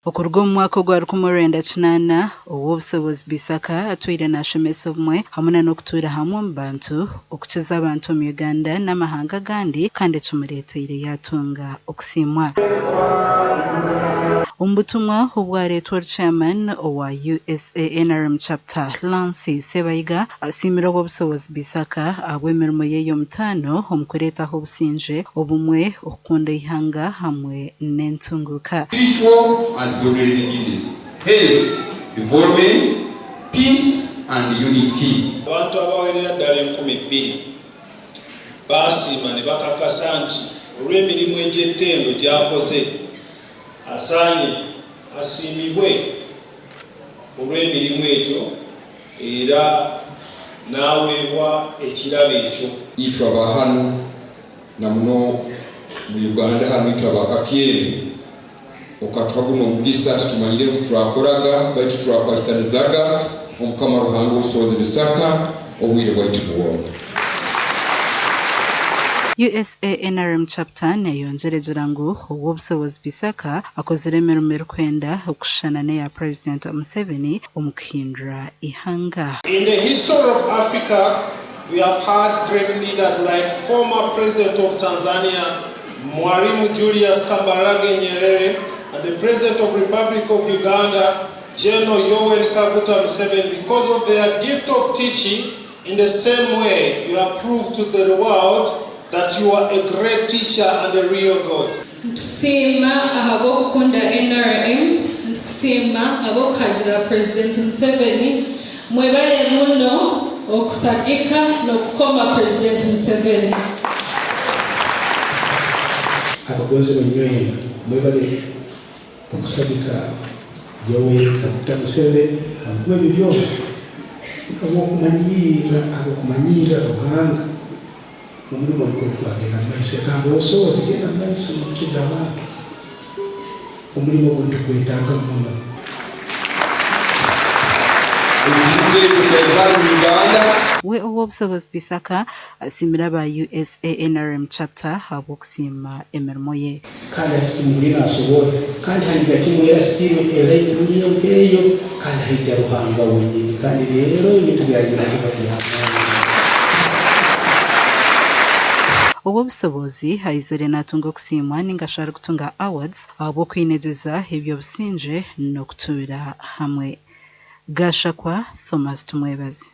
Okuruga omu mwaka ogwa 1980, Ow'obusobozi Bisaka atwire nashomesa obumwe hamwe na n'okutuura hamwe omu bantu, okukiza abantu omu Uganda n'amahanga agandi kandi ekimureteire yatunga okusiimwa. Omu butumwa obwareetwa ori Chairman owa USA NRM Chapter, Lansi Sebayiga asiimire Ow'obusobozi Bisaka ahabw'emirimo ye y'omutaano omu kureetaho obusingye, obumwe, okukunda eihanga hamwe n'entunguuka. Spiritual and bodily diseases, hence development, peace and unity. Abantu abawerera ddala 2000 baasiima ne bakakasa nti olw'emirimu egy'ettendo gy'akoze asaanye asiimibwe olw'emirimu egyo era n'aweebwa ekirabo ekyo. Itwe aba hanu na muno mu Uganda hanu itwe aba Kapyeni okatuha gunu omugisa titumanyire ngu turakoraga baitu turakwasanizaga Omukama Ruhanga Obusobozi Bisaka obwire bwaitu bwona. USA NRM Chapter neyongyera egira ngu Ow'obusobozi Bisaka akozire emirimo erikwenda okushushana n'eya Purezidenti Museveni omu kuhindura eihanga. In the history of Africa, we have had great leaders like former President of Tanzania, Mwalimu Julius Kambarage Nyerere and the President of Republic of Uganda, General Yoweri Kaguta Museveni because of their gift of teaching in the same way you have proved to the world that you are a great teacher and a real God. Nitusiima ahabw'okukunda NRM, nitukusiima ahabw'okuhagira Purezidenti Museveni. Mwebare muno okusagika n'okukoma Purezidenti Museveni. Abagonzebwa inywena mwebale okusagika Yoweri Kaguta Museveni habwokuba ebyo byona habw'okumanyiirra habw'okumanyiirra Ruhanga omurimo nukwo gwagenda mu maiso yagamba obusobozi genda mu maiso n'okukiza abantu omulimo ogu nitugwetaaga muno. We Ow'obusobozi Bisaka asiimire aba USA NRM Chapter ahabw'okusiima emirimo ye. Kandi hati tumuhurire nasoborra, kandi haija kimu era sitiimu eraini niyo nk'eyo, kandi haija Ruhanga wenyini, kandi rero ebintu byagira kuba by'amaani. Ow'obusobozi aizire natunga okusiimwa ninga shi arikutunga awards ahabw'okwinegyeza eby'obusingye n'okutuura hamwe. Gashakwa Thomas Tumwebaze.